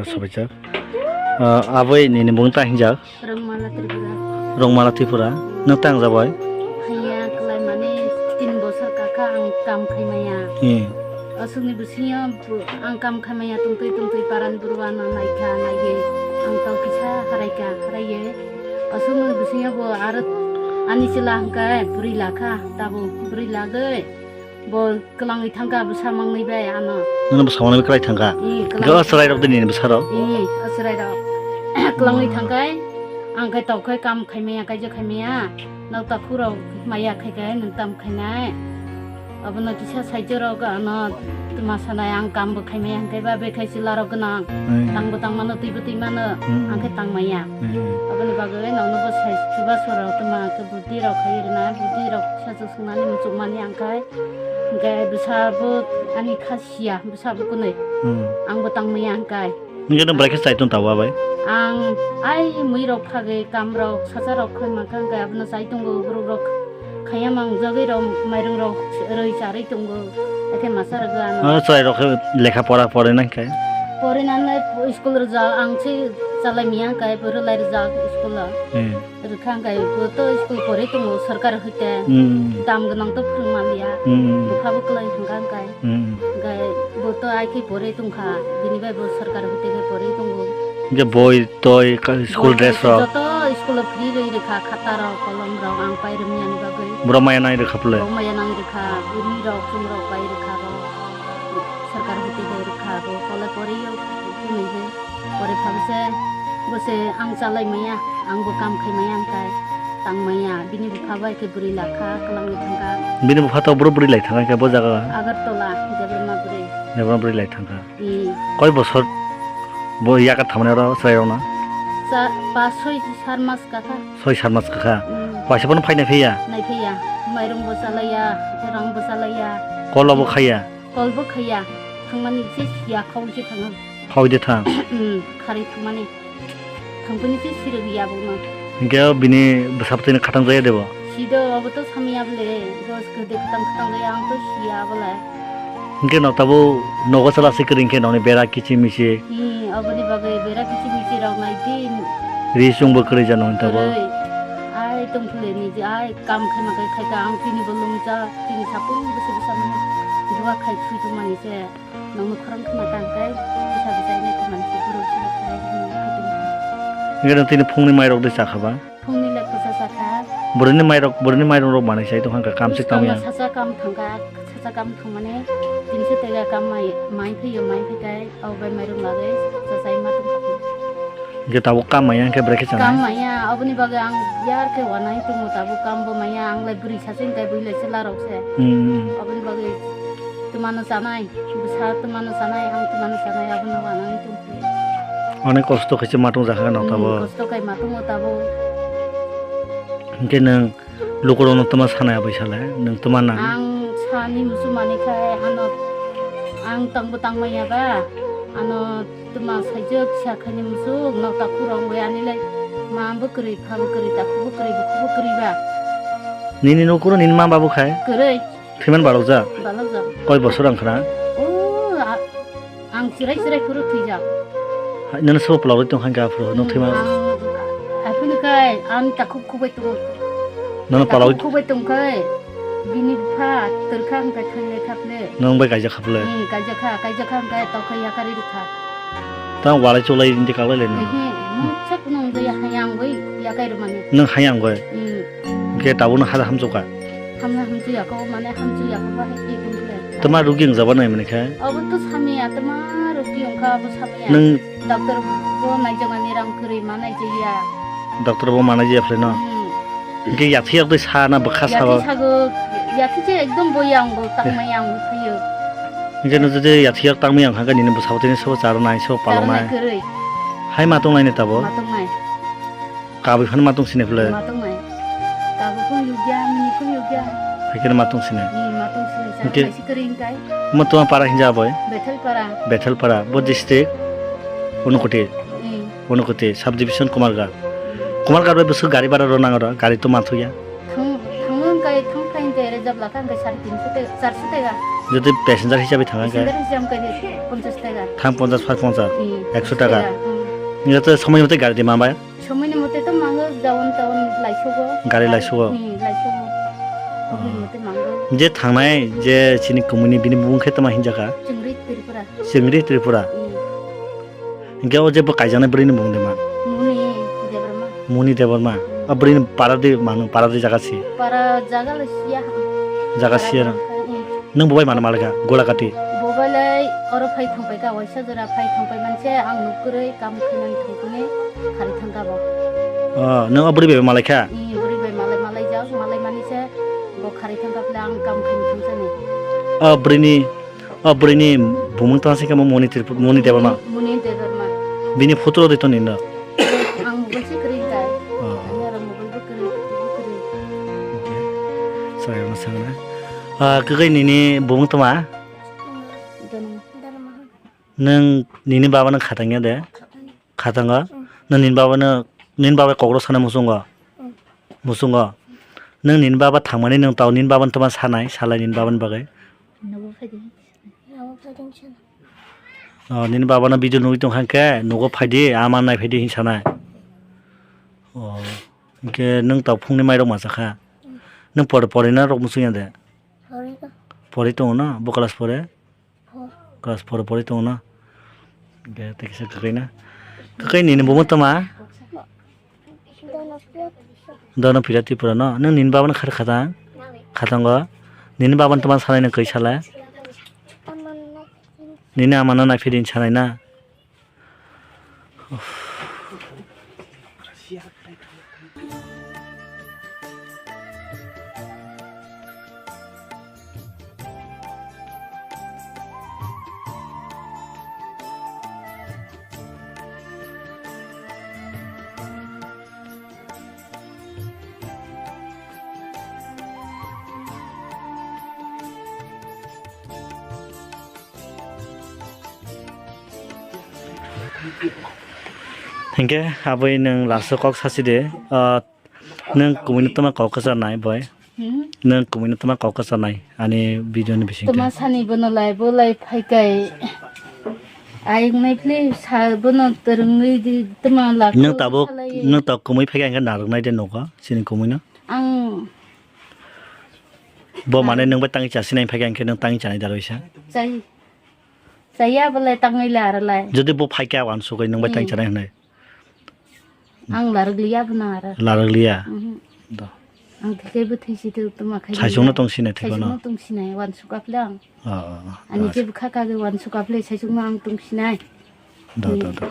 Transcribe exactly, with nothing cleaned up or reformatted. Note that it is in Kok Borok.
Sabaijak. Ah, aboi nini mung ta hinjak? Rongmala Tripura. Rongmala Tripura. Nwng tang jabai? Haiya, kwlai mani tin bosor kakha ang kam khaimaya. Hmm. Aswkni bisingo bo ang kam khaimaya tongtwi tongtwi paran buruano naikha naiwi ang tau kisa haraikha haraiwi. Aswkni bisingo bo aro ani chwla hwnkhe bwrwi lakha, tabuk bwrwi lagwi. Bo kwlangwi thangkha bwsa mangnwi bai ano. Nono bwsa mangnwi bai kwlai thangkha? Ee, hwnkhe kwlangwi o chwrairok thangkha. Dini bwsarok? Ee, o chwrairok. Kwlangwi thangkhai, ang khe tokkhai kam khaimaya, kaijo khaimaya. Nok takhurok maya khai khe nwng tam khainai. Abono kisa saichorok ano twma sanai, ang kambo khaimaya hwnkhe ba bekhai chwlarok gwnang. Ee. Tangbo tangmano, twibo twimano, Hmm. ang khe tangmaya. Hmm. Aboni bagwi nokno bo sai chubasorok twma khe buddhirok khai rwna, buddhirok kisa swngmani muchukmani ang khai. Hwnkhe bwsabo ani kha siya, bwsabo kwnwi. Hmm. Angbo tangmaya hwnkhe. Hwnkhe nwng bwrai khe chai tong tabua bai? Ang ai mwirok phagwi kamrok sacharok khai mankha hwnkhe abono chai tongo, borokrok khaiya mangjagwi rok mairungrok rwi charwi tongo. Hakhe masa rwgwi ano. Ah, chwrairok khe lekha pora porinai hwnkhe? Porinani school rwjak, ang se chalai miya hwnkhe, bo rwlai rwjak school o. Hmm. Rwkha hwnkhe bo to school pori tongo sorkar hoite. Hmm. Dam gwnang to phwrwng manliya. Hmm. Bwkha bo kwlai thangkha hwnkhe. Hmm. Hwnkhe bo to ai khe pori tongkha. Bini bai bo sorkar hoite khe pori tongo. Hwnkhe boi toi ka-, school dress rok? Joto school o free rwi rwkha, khata rok, kolom rok ang pai rwmani bagwi. Borok maya nai rwkha phle? Borok maya nai rwkha, uri rok, chwng rok pai rwkha bo. Sorkar hoite khe rwkha bo. Kole pori yo, phunui khe. Pore phabse, bose ang chalai maya, ang bo kam khai maya hwnkhe tang maya. Bini bupha bai khe bwrwi lakha, kwlangwi thangkha. Bini bupha to boro bwrwi lai thangkha khe bo jaga? Agartala, Debbarma bwrwi. Debbarma bwrwi lai thangkha. Hmm. Koi bosor bo yakat thamani oro chwrairokno? Sa-, pas soi sar mas kakha. Soi sar mas kakha? Hmm. Waisa bono phaina phiya? Nai phiya. Mairung bo chalaiya, rang bo chalaiya. Kolo bo khaiya? Kolbo khaiya, thangmani se siya, khawui se thango. Khawui de thang? Hmm, khari thangmani. Thangpani se sirigya bokno. Hingke o bini bwsa bwtwini khatang jaya debo? Sido, obo to samya bole, dos gede khatang khatang jaya, ang to siya bole. Hingke nok tabo nogo chwla se kwrwi hingke nokni bera kichi michi. Hmm, oboni bagwi bera kichi michi rok nai di. Ri chwngbo kwrwi jano hwn tabo. Kwrwi. Ai tongphile ni je, ai kam khaima kai khaika, ang tini bo lungja, tini sapung bwsa bwsa mani duha khai thui tongmani se. Nokno khorang khma tang kai, bwsa bwsa ini khma se bwrwi se kai, hmm, khatung. Hingke nang tini phungni mairok de chakha ba? Phungni le bwsa chakha. Bwrwini mairok, bwrwini mairok rok manwi sai tongkha, kam se tamo ya. Sacha kam thangkha, sacha kam thangmani, tini se tega kam mai, mai phiyo, mai phikai, au bai mairok lagwi, chachai ma tongkha. Hingke tabuk kam maya hingke bwrwi khe chanai? Kam maya, oboni bagwi ang yar khe wanai tongo, tabuk kam bo maya, ang lai bwrwi sacha hingke bwrwi lai chwla rok se. Hmm. Oboni bagwi twmano chanai, bwsa twmano chanai, ang twmano chanai, abono wanai tongkhe. Onek kosto khe se matung jakha no tabuk. Hmm, kosto khai matungo tabuk. Hingke nwng Lukurokno twma sanai aboi sale, nwng twma nang? Ang sani muchung mani khe ano ang tangbo tangmaya ba, ano twma saijak sa khaini muchung, nok takhuk rok bai ani lai ma bo kwrwi, pha bo kwrwi, takhuk bo kwrwi, bukhuk bo kwrwi ba. Nini nukuro nini ma babu khai? Kwrwi. Thwiman balokjak? Balokjak. Koi bosor wng khna? O, a-, Ang chirai chirai phuru thwijak. Hai, nono sobo pwlagwi tong kha, aphuru no thwima. Ang, aphuru kai, ang takhuk khukbai tongo. Nono pwlagwi. Takhuk khukbai tong kai, bini bupha, twrkha hwnkhe thangnai khaple. Nwng bai kaijak khaple. Hmm, kaijak kha, kaijak kha hwnkhe tokha yakarwi rwkha. Tang walai chulai hindi kaklai lai no. Ehe, mungsa phunu wngwi hayang bai yakai rwmani. Nwng hayang bai? Hmm. Hwnkhe tabukno hada hamjokha? Hamya hamchuya kok mane hamchuya kok bahai twi tongkhe. Tama rugi wngjaba nai mani khe? Obo to samya, tama rugi wngkha obo samya. Nwng doctor bo naijaknani rang kwrwi ma naijaya. Doctor bo ma naijaya phlai no? Hmm. Hwnkhe yathwi yak twi sa na bwkha sabo? Yathwi sago, yathwi se ekdom boya wngbo, tangmaya wngwi phaio. Hwnkhe no jodi yathwi yak tangmaya wngkha khe nini bwsabo tini sabo charo nai, sabo palok nai. Kwrwi. Hai ma tong nai ni tabo? Ma tong nai. Kabui phano ma tong sini phle? Ma tong nai. Kabui phung yugya, mini phung yugya. Hai khe ma tong sini? Ni ma tong sini, sa hwnkhe nai si kwrwi hwnkhe. Mo tuma para hinja boi? Bethel para. Bethel para. Bo district? Unakoti. Hmm. Unakoti, subdivision Kumarghat. Hmm. Kumarghat bai bwswk gari bara rw nang oro? Gari to ma thokya. Thang, thang hwnkhe, thang phai hwnkhe reserve lakha hwnkhe sare tinso te, charso tega. Jodi passenger hisabe thang khe? Passenger hisabe khe ponchash taka. Thang ponchash, phai ponchash, Hmm, ekso taka. Hmm. Nini to somoi mote gari di ma bai? Somoi ni mote to mango, jawan tawan laisugo. Gari laisugo? Hmm, laisugo. Ah. Somoi mote mango. Je thangnai, je chini kumui ni bini bumung khe tama hinjaka? Chingri Tripura. Chingri Tripura. Hmm. Hingke o je bo kaijaknai bwrwini bumung de ma? Muni Debbarma. Muni Debbarma. Hmm. A bwrwini para de mano, para de jaga si? Para jaga le siya. Jaga siya na? Hmm. Nwng bo bai mano malai kha, Golagati? Bo bai lai oro phai thangpai kha, waisa jora phai thangpai manse ang nuk kwrwi kam khainani thangkuni khari thangkha bo. Oh, nwng o bwrwi bai malai kha? Hmm, bwrwi bai malai, malai jak, malai mani se bo khari thangkha bwle ang kam khaina thangchani. O bwrwini O bwrwini bumung tong se kamo Moni Tripura, Moni Debbarma. Moni Debbarma. Bini photo rw tong nini no? Ang mobile se kwrwi kai. Oh. Ani aro mobile bo kwrwi, bo kwrwi. Okay. Sorry, ang swngna. Ah, kwkhwrwi nini bumung tongma? Dharma. Nwng nini baba no khatang ya de? Khatango? Mm. Nwng nini baba no, nini baba kok rw sana muchungo? Mm. Muchungo? Nwng nini baba thangmani nwng tao nini baba no tongma sanai, salai nini baba ni bagwi? Nogo phaidi. Nogo phaidi sana. Oh, nini baba no video nugwi tong kha khe, nogo phaidi, ama nai phaidi hin sanai. Oh, hwnkhe nwng tao phungni mairok ma cha kha? Mm. Nwng por-, porina rok muchung ya de? Porina. Pori tongo no? Bo class pore? Four. Class four pori tongo no? Hwnkhe tei kisa kwkhwrwi na. Kwkhwrwi nini bumung tongma? Dono Priya. Dono Priya Tripura no? Nwng nini baba no khar khatang? Khatango? Nini baba no tongma sanai nwng kwi salai? Nini ama no naiphidi sanai na? Hinkhe aboni nwng last o kok sasi de, ah, nwng kumui no tama kok kwchar nai boi? Hmm? Nwng kumui no tama kok kwchar nai ani video ni bising tama sani bono lai bo lai phai kai. Ayung nai phli sa bono twrwngwi di tama lak. Nwng tabuk, nwng tabuk kumui phai kai hwnkhe narwk nai de nogo chini kumui no. Ang bo mane nwng bai tangwi chasi nai phai kai hwnkhe nwng tangwi chanai da rwisa. Chai. Chaya bole tangwi le aro lai. Jodi bo phai kha wansugwi nwng bai tang Hmm. chanai hwnwi. Ang larwk liya bwno aro. Larwk liya? Mhm. Do. Ang thikhe bo thwisi tu tuma khai Saisungno liya. Tong sinai thikhe no? Saisungno tong sinai wansuk aple ang. Oh, oh, oh. Ani jebo kha kagwi wansuk aple saisungno ang tong sinai. Do, do, do.